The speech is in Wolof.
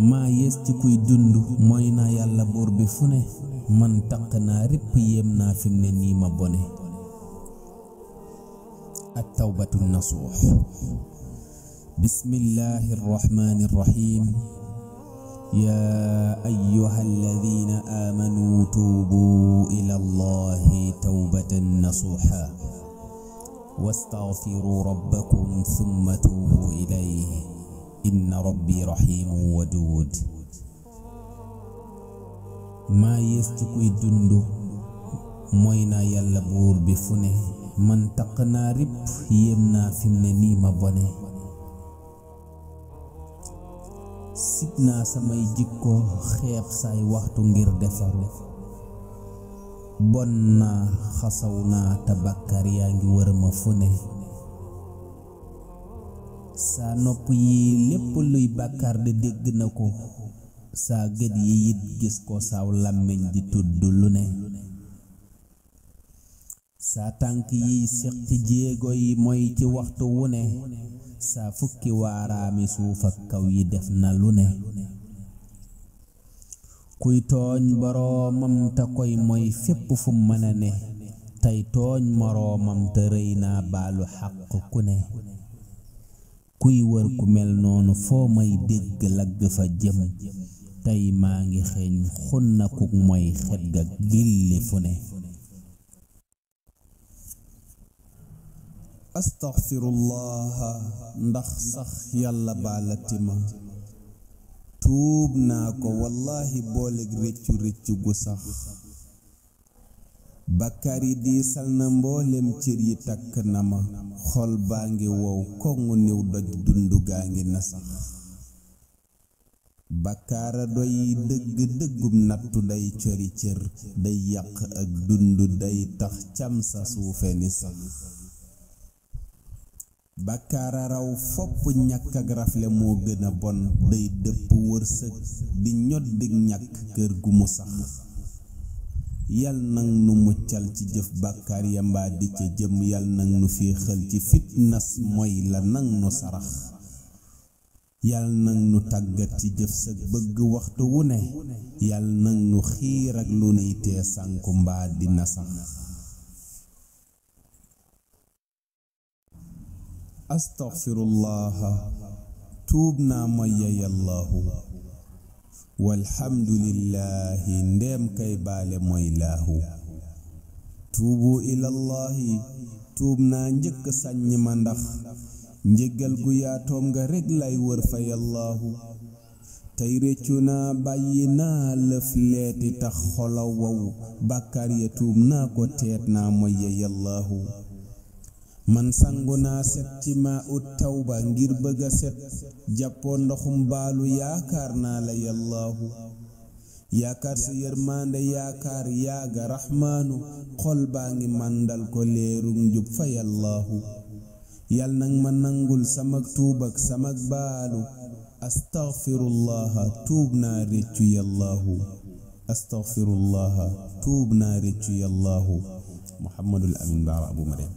maa yées ci kuy dund mooy naa yàlla buur bi fu ne man taq naa répp yéem naa fim ne nii ma bone at-tawbatu nasuux bismillahi arrahmani arrahim yaa ayyuha alladina aamanuu tuubuu ila allahi tawbatan nasuuxa wastaghfiruu rabbakum thumma tuubuu ilayhi inna rabbi rahimun waduud maa yées ci kuy dund mooy naa yàlla buur bi fu ne man taq naa ripp yéem naa fim ne nii ma bone sib naa samay jikko xeeb saay waxtu ngir defaru bon naa xasaw naa te bàkkaar yaa ngi wër ma fu ne saa nopp yi lépp luy bàkkaar de dégg na ko saa gët yi it gis ko saaw làmmiñ di tudd lu ne saa tànk yiy seqi jéego yi mooy ci waxtu wu ne saa fukki waaraami suuf ak kaw yi def na lu ne kuy tooñ boroomam te koy mooy fépp fu mën a ne tey tooñ moroomam te rëy naa baalu xaq ku ne kuy wër ku mel noonu foo may dégg lagg fa jëm tey maa ngi xeeñ xunna kuk mooy xet ga gilli fu ne astaghfirullaha ndax sax yàlla baalati ma tuub naa ko wallahi booleg réccu réccu gu sax bàkkaar yi diisal na mboolem cër yi takk na ma xol baa ngi wow koŋŋu niw doj dundu gaa ngi na sax bàkkaara doy dëgg dëggum nattu day cori cër day yàq ak dundu day tax cam sa suufe ni sax bàkkaara raw fopp ñàkk ak rafle moo gën a bon day dëpp wërsëg di ñoddig ñàkk kër gu mu sax yal nang nu muccal ci jëf bàkkaar ya mbaa di ca jëm yal nang nu féexal ci fitnas mooy la nang nu sarax yal nang nu tàggat ci jëf sa bëgg waxtu wu ne yal nang nu xiir ak lu nuy tee sànku mbaa di nasax astaghfirullaha tuub naa mooy ya yallaahu walhamdulillahi ndéem kay baale mooy laahu tuubu ilallahi tuub naa njëkk sàññ ma ndax njëggal gu yaatoom nga rek lay wër fa yallaahu tey réccu naa bàyyi naa lëf leeti tax xola wow bàkkaar ya tuub naa ko teet naa mooy ya yallaahu man sangu naa set ci maa ut tawba ngir bëgga set jàppoo ndoxum baalu yaakaar naa la yallaahu yaakaar sa yërmande yaakaar yaaga raxmaanu xol baa ngi màndal ko leerug njub fa yallaahu yal nang ma nangul samak tuub ak samak baalu astaghfirullaha tuub naa réccu yallaahu astaghfirullaha tuub naa réccu yallaahu Muhammadul Amin Baara Abu Mariam